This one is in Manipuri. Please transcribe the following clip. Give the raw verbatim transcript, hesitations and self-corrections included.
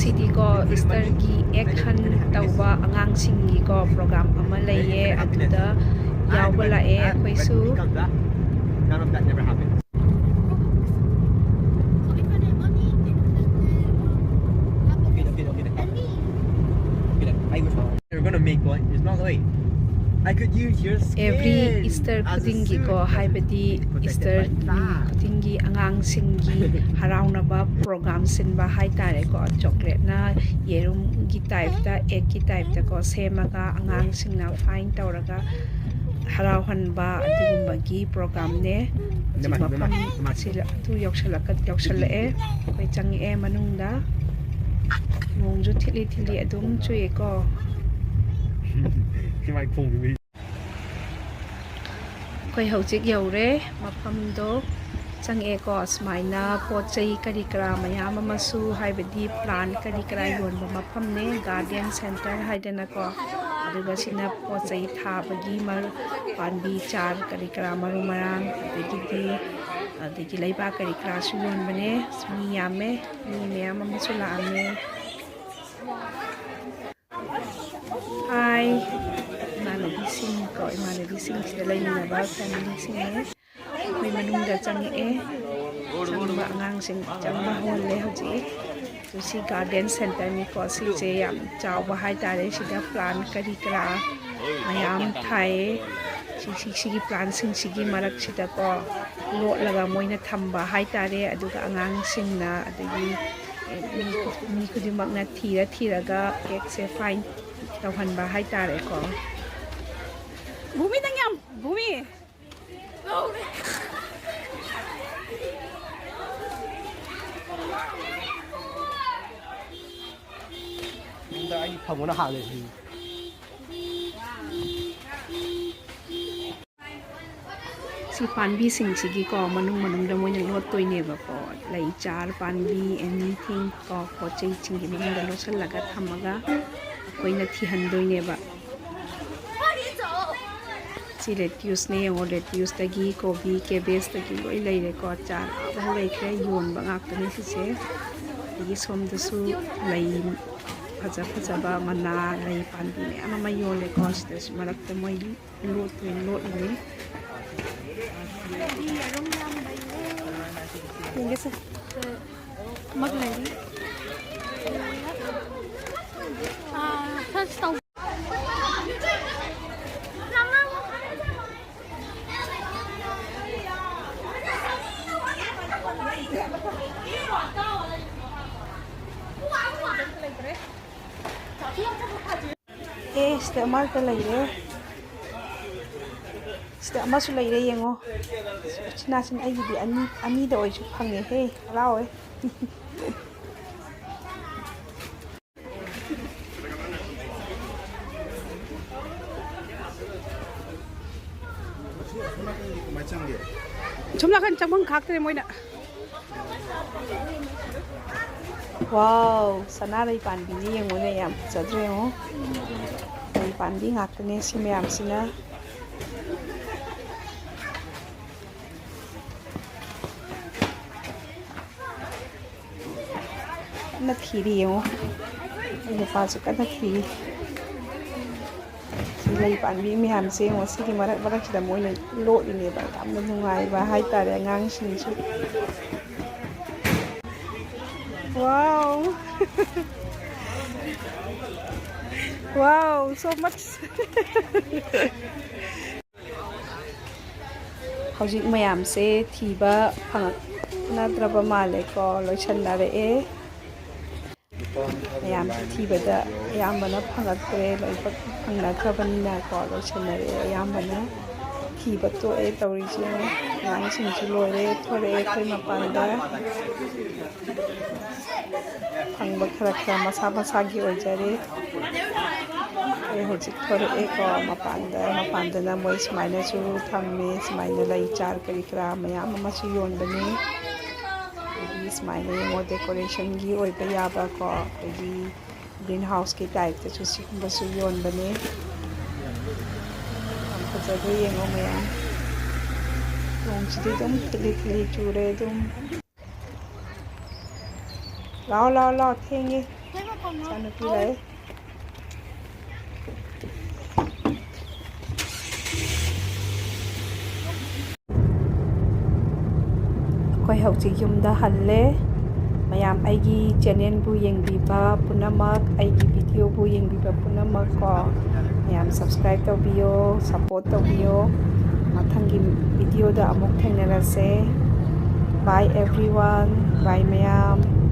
ꯁꯤꯗꯤꯀꯣ, ꯏꯁꯇꯔꯒꯤ ꯑꯦꯛ ꯍꯟ ꯇꯧꯕ ꯑꯉꯥꯡꯁꯤꯡꯒꯤꯀꯣ ꯄ꯭ꯔꯣꯒ꯭ꯔꯥꯝ ꯑꯃ ꯂꯩꯌꯦ, ꯑꯗꯨꯗ ꯌꯥꯎꯕ ꯂꯥꯛꯑꯦ ꯑꯩꯈꯣꯏꯁꯨ꯫ We're gonna make one. It's not late. I could use your skin. Every Easter ꯈꯨꯗꯤꯡꯒꯤꯀꯣ, ꯍꯥꯏꯕꯗꯤ ꯏꯁꯇꯔ ꯈꯨꯗꯤꯡꯒꯤ ꯑꯉꯥꯡꯁꯤꯡꯒꯤ ꯍꯔꯥꯎꯅꯕ ꯄ꯭ꯔꯣꯒ꯭ꯔꯥꯝ ꯁꯤꯟꯕ ꯍꯥꯏꯇꯥꯔꯦꯀꯣ꯫ ꯆꯣꯀ꯭ꯂꯦꯠꯅ ꯌꯦꯔꯨꯝꯒꯤ ꯇꯥꯏꯞꯇ, ꯑꯦꯛꯀꯤ ꯇꯥꯏꯞꯇꯀꯣ ꯁꯦꯝꯃꯒ ꯑꯉꯥꯡꯁꯤꯡꯅ ꯐꯥꯏꯟ ꯇꯧꯔꯒ ꯍꯔꯥꯎꯍꯟꯕ ꯑꯗꯨꯒꯨꯝꯕꯒꯤ ꯄ꯭ꯔꯣꯒ꯭ꯔꯥꯝꯅꯦ꯫ ꯍꯧꯖꯤꯛ ꯃꯐꯝ ꯑꯁꯤꯗ ꯑꯗꯨ ꯌꯧꯁꯜꯂꯛꯀ-, ꯌꯧꯁꯜꯂꯛꯑꯦ꯫ ꯑꯩꯈꯣꯏ ꯆꯪꯉꯛꯑꯦ ꯃꯅꯨꯡꯗ꯫ ꯅꯣꯡꯁꯨ ꯊꯤꯠꯂꯤ ꯊꯤꯠꯂꯤ ꯑꯗꯨꯝ ꯆꯨꯏꯀꯣ꯫ ꯑꯩꯈꯣꯏ ꯍꯧꯖꯤꯛ ꯌꯧꯔꯦ ꯃꯐꯝꯗꯣ꯫ ꯆꯪꯉꯛꯑꯦꯀꯣ꯫ ꯁꯨꯃꯥꯏꯅ ꯄꯣꯠ ꯆꯩ ꯀꯔꯤ ꯀꯔꯥ ꯃꯌꯥꯝ ꯑꯃꯁꯨ, ꯍꯥꯏꯕꯗꯤ ꯄ꯭ꯂꯥꯟ ꯀꯔꯤ ꯀꯔꯥ ꯌꯣꯟꯕ ꯃꯐꯝꯅꯦ, ꯒꯥꯔꯗꯦꯟ ꯁꯦꯟꯇꯔ ꯍꯥꯏꯗꯅꯀꯣ꯫ ꯑꯗꯨꯒ ꯁꯤꯅ ꯄꯣꯠ ꯆꯩ ꯊꯥꯕꯒꯤ ꯃꯔ-, ꯄꯥꯝꯕꯤ, ꯆꯥꯔ ꯀꯔꯤ ꯀꯔꯥ, ꯃꯔꯨ ꯃꯔꯥꯡ, ꯑꯗꯒꯤꯗꯤ, ꯑꯗꯒꯤ ꯂꯩꯕꯥꯛ ꯀꯔꯤ ꯀꯔꯥꯁꯨ ꯌꯣꯟꯕꯅꯦ꯫ ꯃꯤ ꯌꯥꯝꯃꯦ, ꯃꯤ ꯃꯌꯥꯝ ꯑꯃꯁꯨ ꯂꯥꯛꯑꯝꯃꯦ꯫ ꯍꯥꯏ, ꯏꯃꯥꯟꯅꯕꯤꯁꯤꯡ ꯀꯣ, ꯏꯃꯥꯟꯅꯕꯤꯁꯤꯡꯁꯤꯗ ꯂꯩꯃꯤꯟꯅꯕ ꯐꯦꯃꯤꯂꯤꯁꯤꯡꯅꯦ꯫ ꯑꯩꯈꯣꯏ ꯃꯅꯨꯡꯗ ꯆꯪꯉꯛꯑꯦ꯫ ꯆꯪꯕ ꯑꯉꯥꯡꯁꯤꯡ ꯆꯪꯕ ꯍꯧꯍꯜꯂꯦ ꯍꯧꯖꯤꯛ꯫ ꯑꯗꯨ ꯁꯤ ꯒꯥꯔꯗꯦꯟ ꯁꯦꯟꯇꯔꯅꯤꯀꯣ꯫ ꯁꯤꯁꯦ ꯌꯥꯝ ꯆꯥꯎꯕ ꯍꯥꯏꯇꯥꯔꯦ꯫ ꯁꯤꯗ ꯄ꯭ꯂꯥꯟ ꯀꯔꯤ ꯀꯔꯥ ꯃꯌꯥꯝ ꯊꯥꯏꯌꯦ꯫ ꯁꯤ, ꯁꯤ, ꯁꯤꯒꯤ ꯄ꯭ꯂꯥꯟꯁꯤꯡꯁꯤꯒꯤ ꯃꯔꯛꯁꯤꯗꯀꯣ ꯂꯣꯠꯂꯒ ꯃꯣꯏꯅ ꯊꯝꯕ ꯍꯥꯏꯇꯥꯔꯦ꯫ ꯑꯗꯨꯒ ꯑꯉꯥꯡꯁꯤꯡꯅ, ꯑꯗꯒꯤ ꯃꯤ, ꯃꯤ ꯈꯨꯗꯤꯡꯃꯛꯅ ꯊꯤꯔ ꯊꯤꯔꯒ ꯑꯦꯛꯁꯦ ꯐꯥꯏꯟ ꯇꯧꯍꯟꯕ ꯍꯥꯏꯇꯥꯔꯦꯀꯣ꯫ ꯚꯨꯃꯤ, ꯅꯪ ꯌꯥꯝ, ꯚꯨꯃꯤ꯫ ꯅꯪꯗ ꯑꯩ ꯐꯪꯕꯅ ꯍꯥꯜꯂꯦ ꯁꯤ꯫ ꯁꯤ ꯄꯥꯝꯕꯤꯁꯤꯡꯁꯤꯒꯤꯀꯣ ꯃꯅꯨꯡ ꯃꯅꯨꯡꯗ ꯃꯣꯏꯅ ꯂꯣꯠꯇꯣꯏꯅꯦꯕꯀꯣ꯫ ꯂꯩ ꯆꯥꯔ ꯄꯥꯝꯕꯤ, ꯑꯦꯅꯤꯊꯤꯡ ꯀꯣ, ꯄꯣꯠ ꯆꯩꯁꯤꯡꯒꯤ ꯃꯅꯨꯡꯗ ꯂꯣꯠꯁꯤꯜꯂꯒ ꯊꯝꯃꯒ ꯑꯩꯈꯣꯏꯅ ꯊꯤꯍꯟꯗꯣꯏꯅꯦꯕ꯫ ꯁꯤ ꯂꯦꯇ꯭ꯌꯨꯁꯅꯦ ꯌꯦꯡꯉꯣ, ꯂꯦꯇ꯭ꯌꯨꯁꯇꯒꯤ, ꯀꯣꯕꯤ, ꯀꯦꯕꯦꯖꯇꯒꯤ ꯂꯣꯏ ꯂꯩꯔꯦꯀꯣ꯫ ꯆꯥꯔ ꯑꯐꯥꯎ ꯂꯩꯈ꯭ꯔꯦ, ꯌꯣꯟꯕ ꯉꯥꯛꯇꯅꯦ ꯁꯤꯁꯦ꯫ ꯑꯗꯒꯤ ꯁꯣꯝꯗꯁꯨ ꯂꯩ ꯐꯖ ꯐꯖꯕ ꯃꯅꯥ ꯂꯩ ꯄꯥꯝꯕꯤ ꯃꯌꯥꯝ ꯑꯃ ꯌꯣꯜꯂꯦꯀꯣ꯫ ꯁꯤꯗꯁꯨ ꯃꯔꯛꯇ ꯃꯣꯏ ꯂꯣꯠꯇꯣꯏ ꯂꯣꯠꯂꯤꯅꯤ꯫ ꯌꯦꯡꯒꯦꯁꯦ꯫ ꯑꯃꯒ ꯂꯩꯔꯤ꯫ ꯑꯥ, search ꯇꯧ꯫ ꯑꯦ, ꯁꯤꯗ ꯑꯃꯒ ꯂꯩꯔꯦ꯫ ꯁꯤꯗ ꯑꯃꯁꯨ ꯂꯩꯔꯦ, ꯌꯦꯡꯉꯣ꯫ ꯎꯆꯤꯟ ꯅꯥꯆꯤꯟ ꯑꯩꯒꯤꯗꯤ ꯑꯅꯤ, ꯑꯅꯤꯗ ꯑꯣꯏꯁꯨ ꯐꯪꯉꯦꯍꯦ, ꯍꯔꯥꯎꯋꯦ꯫ ꯁꯣꯝ ꯅꯥꯀꯟ ꯆꯪꯐꯝ ꯈꯥꯛꯇ꯭ꯔꯦ ꯃꯣꯏꯅ꯫ ꯋꯥꯎ, ꯁꯅꯥꯔꯩ ꯄꯥꯟꯕꯤꯅꯤ ꯌꯦꯡꯉꯨꯅꯦ, ꯌꯥꯝ ꯐꯖꯗ꯭ꯔꯣ ꯌꯦꯡꯉꯣ꯫ ꯂꯩ ꯄꯥꯟꯕꯤ ꯉꯥꯛꯇꯅꯦ ꯁꯤ ꯃꯌꯥꯝꯁꯤꯅ꯫ ꯀꯟꯅ ꯊꯤꯔꯤ ꯌꯦꯡꯉꯣ꯫ ꯑꯩ ꯅꯨꯄꯥꯁꯨ ꯀꯟꯅ ꯊꯤꯔꯤ꯫ ꯁꯤ ꯂꯩ ꯄꯥꯟꯕꯤ ꯃꯌꯥꯝꯁꯦ ꯌꯦꯡꯉꯣ, ꯁꯤꯒꯤ ꯃꯔꯛ ꯃꯔꯛꯁꯤꯗ ꯃꯣꯏꯅ ꯂꯣꯠꯂꯤꯅꯦꯕ꯫ ꯌꯥꯝꯅ ꯅꯨꯡꯉꯥꯏꯕ ꯍꯥꯏꯇꯥꯔꯦ ꯑꯉꯥꯡꯁꯤꯡꯁꯨ꯫ Wow! Wow, so much! ꯍꯧꯖꯤꯛ ꯃꯌꯥꯝꯁꯦ ꯊꯤꯕ ꯐꯪꯉꯛꯅꯗ꯭ꯔꯕ ꯃꯥꯜꯂꯦꯀꯣ, ꯂꯣꯏꯁꯟꯅꯔꯛꯑꯦ꯫ ꯃꯌꯥꯝꯁꯦ ꯊꯤꯕꯗ ꯑꯌꯥꯝꯕꯅ ꯐꯪꯉꯛꯇ꯭ꯔꯦ, ꯂꯣꯏꯅꯃꯛ ꯐꯪꯅꯈ꯭ꯔꯕꯅꯤꯅꯀꯣ, ꯂꯣꯏꯁꯟꯅꯔꯛꯑꯦ ꯑꯌꯥꯝꯕꯅ꯫ ꯊꯤꯕ ꯇꯣꯛꯑꯦ ꯇꯧꯔꯤꯁꯦ꯫ ꯑꯉꯥꯡꯁꯤꯡꯁꯨ ꯂꯣꯏꯔꯦ, ꯊꯣꯔꯛꯑꯦ ꯑꯩꯈꯣꯏ ꯃꯄꯥꯟꯗ꯫ ꯐꯪꯕ ꯈꯔ ꯈꯔ ꯃꯁꯥ ꯃꯁꯥꯒꯤ ꯑꯣꯏꯖꯔꯦ꯫ ꯑꯩ ꯍꯧꯖꯤꯛ ꯊꯣꯔꯛꯑꯦꯀꯣ ꯃꯄꯥꯟꯗ꯫ ꯃꯄꯥꯟꯗꯅ ꯃꯣꯏ ꯁꯨꯃꯥꯏꯅꯁꯨ ꯊꯝꯃꯦ, ꯁꯨꯃꯥꯏꯅ ꯂꯩ ꯆꯥꯔ ꯀꯔꯤ ꯀꯔꯥ ꯃꯌꯥꯝ ꯑꯃꯁꯨ ꯌꯣꯟꯕꯅꯦ꯫ ꯑꯗꯒꯤ ꯁꯨꯃꯥꯏꯅ ꯌꯦꯡꯉꯣ, decorationꯒꯤ ꯑꯣꯏꯕ ꯌꯥꯕꯀꯣ, ꯑꯩꯈꯣꯏꯒꯤ green houseꯀꯤ typeꯇꯁꯨ ꯁꯤꯒꯨꯝꯕꯁꯨ ꯌꯣꯟꯕꯅꯦ꯫ ꯌꯥꯝ ꯐꯖꯗ꯭ꯔꯣ ꯌꯦꯡꯉꯣ ꯃꯌꯥꯝ꯫ ꯅꯣꯡꯁꯤꯗꯤ ꯑꯗꯨꯝ ꯊꯤꯠꯂꯤ ꯊꯤꯠꯂꯤ ꯆꯨꯔꯦ ꯑꯗꯨꯝ꯫ ꯂꯥꯛꯑꯣ, ꯂꯥꯛꯑꯣ, ꯂꯥꯛꯑꯣ, ꯊꯦꯡꯉꯦ꯫ ꯏꯆꯥꯅꯨꯄꯤ ꯂꯥꯛꯑꯦ꯫ ꯑꯩꯈꯣꯏ ꯍꯧꯖꯤꯛ ꯌꯨꯝꯗ ꯍꯜꯂꯦ꯫ ꯃꯌꯥꯝ ꯑꯩꯒꯤ ꯆꯦꯅꯦꯜꯕꯨ ꯌꯦꯡꯕꯤꯕ ꯄꯨꯝꯅꯃꯛ, ꯑꯩꯒꯤ ꯚꯤꯗꯤꯑꯣꯕꯨ ꯌꯦꯡꯕꯤꯕ ꯄꯨꯝꯅꯃꯛ ꯀꯣ, ꯃꯌꯥꯝ subscribe ꯇꯧꯕꯤꯌꯣ, support ꯇꯧꯕꯤꯌꯣ꯫ ꯃꯊꯪꯒꯤ ꯚꯤꯗꯤꯑꯣꯗ ꯑꯃꯨꯛ ꯊꯦꯡꯅꯔꯁꯦ꯫ Bye everyone, bye ꯃꯌꯥꯝ꯫